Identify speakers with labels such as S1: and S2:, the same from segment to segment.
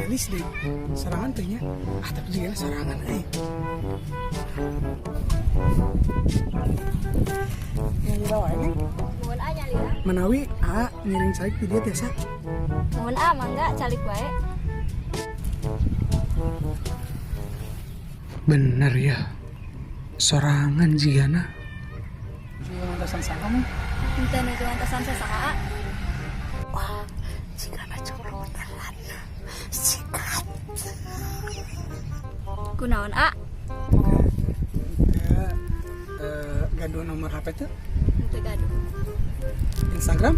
S1: Geulis deh. Sorangan teh nya. Ah, tapi juga sorangan euy. Yang di bawah ini.
S2: Muhun, A, nyalira.
S1: Manawi A ngiring calik di dieu tiasa?
S2: Muhun, A, mangga calik wae.
S1: Bener ya. Sorangan jigana. Nuju ngantosan saha mah?
S2: Henteu nuju ngantosan sasaha, A.
S1: Wah, jigana jomblo beneran. Sikat.
S2: Kunaon, A?
S1: Ya, gaduh nomor HP tuh?
S2: Henteu gaduh.
S1: Instagram?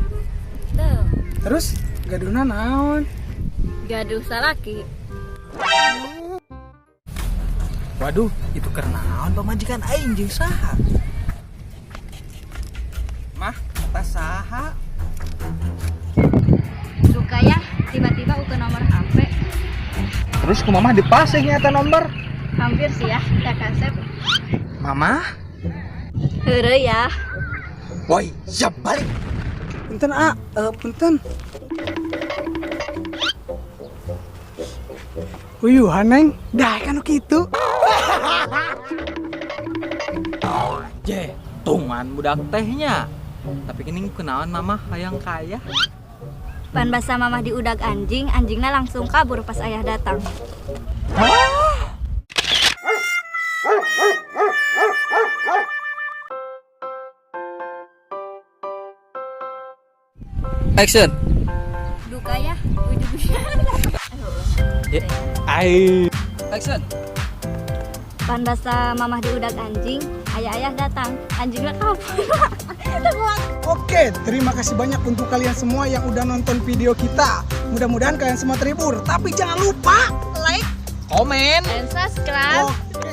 S2: Teu.
S1: Terus gaduhna naon?
S2: Gaduh salaki.
S3: Waduh, itu keur naon pamajikan aing jeung saha? Mah, eta saha?
S2: Duka ya, tiba-tiba ukur nomor HP.
S3: Terus ku Mamah dipasih nya eta nomor?
S2: Hampir sih ya, tak kasep.
S3: Mama?
S2: Heureuy ya.
S3: Woi, siap balik.
S1: Punten, A, punten. Uyuhan, Neng, dah kan kitu.
S3: Je, tungan budak tehnya. Tapi gini kunaon Mama hayang kaya?
S2: Pan basa Mamah diudag anjing, anjingnya langsung kabur pas ayah datang.
S3: Hah? Action.
S2: Duka ya, ujung-ujungnya.
S3: Ya, ai. Action.
S2: Pan basa Mamah diudag anjing, ayah-ayah datang, anjingnya kabur.
S1: Oke, terima kasih banyak untuk kalian semua yang udah nonton video kita. Mudah-mudahan kalian semua terhibur. Tapi jangan lupa
S4: like,
S3: komen,
S4: and subscribe.
S1: Oke.